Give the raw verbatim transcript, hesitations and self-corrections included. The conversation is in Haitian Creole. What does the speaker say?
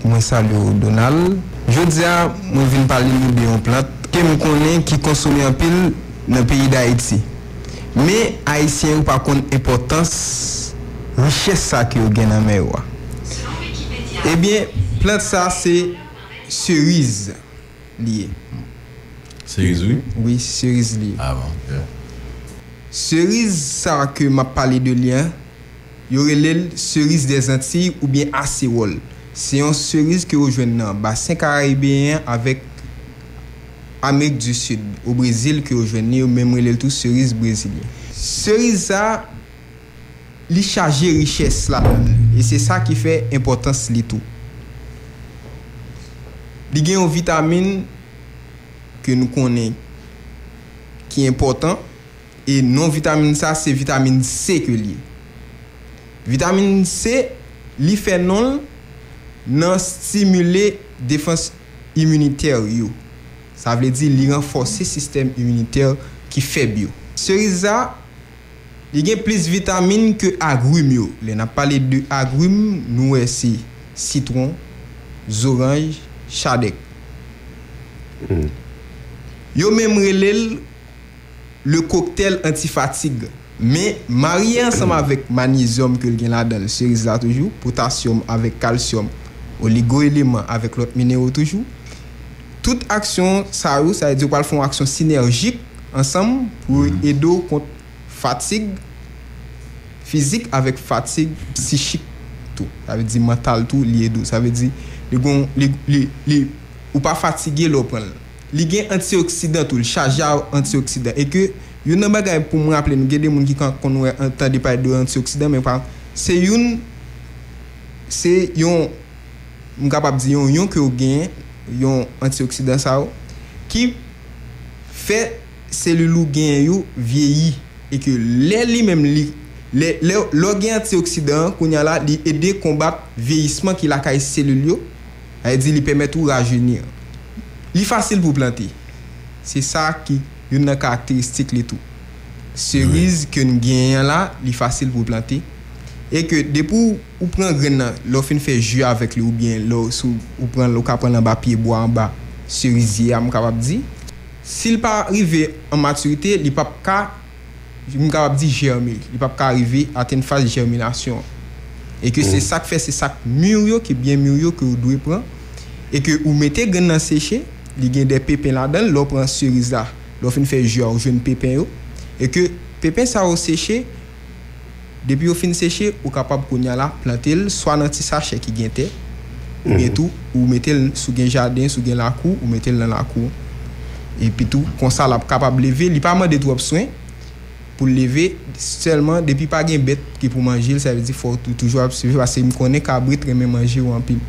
Mwen salye w, Donald. Jodi a, mwen vin pale nou de yon plant ke m konnen ki konsome anpil nan peyi Dayiti. Men, Ayisyen yo pa konn enpòtans richès sa ke yo gen nan men yo a. Ebyen, plant sa se seriz li ye. Seriz, wi. Wi, seriz li ye. Ah bon, ok. Seriz sa ke m ap pale de li an, yo rele l seriz dèzantiy oubyen asewòl. Se yon seriz ke yo jwenn nan Basen Karibeyen an avèk Amerik di Sid, o Brezil ke yo jwenn li, yo menm rele l tou seriz brezilyen. Seriz sa, li chaje richès ladan l, e se sa ki fè enpòtans li tou. Li gen yon vitamin ke nou konnen ki enpòtan, e non vitamin sa se vitamin C ke li ye. Vitamin C, li fè non l nan stimile defans iminitè yo. Sa vle di li ranfòse sistèm iminitè ki fèb yo. Seriz sa, li gen plis vitamin ke agrim yo. Lè n ap pale de agrim, nou wè se sitwon, zoranj, chadèk. Yo menm rele l le cocktail antifatig. Men, marye ansanm avèk manyezyòm ke l gen ladan l, seriz la toujou, potasyòm avèk kalsyòm, oligoeleman avèk lòt minero toujou. Tout aksyon sa yo, sa vle di yo pral fè yon aksyon sinèjik ansanm pou yo ede w kont fatig fizik avèk fatig psichik tou. Sa vle di mantal tou, li ede w. Sa vle di li gon, li, li, li, ou pa fatige lè w pran l. Li gen antioksidan tou, li chaje a antioksidan. E ke youn nan bagay pou m raple nou, gen de moun ki ka konn wè, tande pale de antioksidan, men pa, se youn, se yon, m kapab di yon, yon ke w genyen, yon antioksidan sa yo, ki fè selil ou genyen yo vyeyi. E ke lè li menm li, lè, lè, lè w gen antioksidan an, kounye a la, li ede konbat vyeyisman ki lakay selil yo, sa vle di li pèmèt ou rajeni. Li fasil pou plante. Se sa ki youn nan karakteristik li tou. Seriz ke n genyen an la, li fasil pou plante. E ke depi w, ou pran grenn nan, lè w fin fè ji avèk li oubyen lè w, si w, ou pran l, ou ka pran l anba pye bwa, anba serizye a, m kapab di. Si l pa rive an matirite, li p ap ka, m kapab di jème, li p ap ka rive atenn faz jèminasyon an. E ke se sa k fè, se sa k mi yo, ki byen mi yo, ke ou dwe pran. E ke ou mete grenn nan seche, li gen de pepen ladan l, lè w pran seriz la, lè w fin fè ji a, ou jwenn pepen yo. E ke pepen sa yo seche, depi yo fin seche, ou kapab kounye a la plante l swa nan ti sachè ki gen tè, oubyen tou, ou mete l, si w gen jaden, si w gen lakou, ou mete l nan lakou. Epi tou, konsa l ap kapab leve, li pa mande twòp swen pou l leve, sèlman depi pa gen bèt ki pou manje l, sa vle di fò w tou-, toujou ap swiv, paske m konnen kabrit renmen manje yo anpil.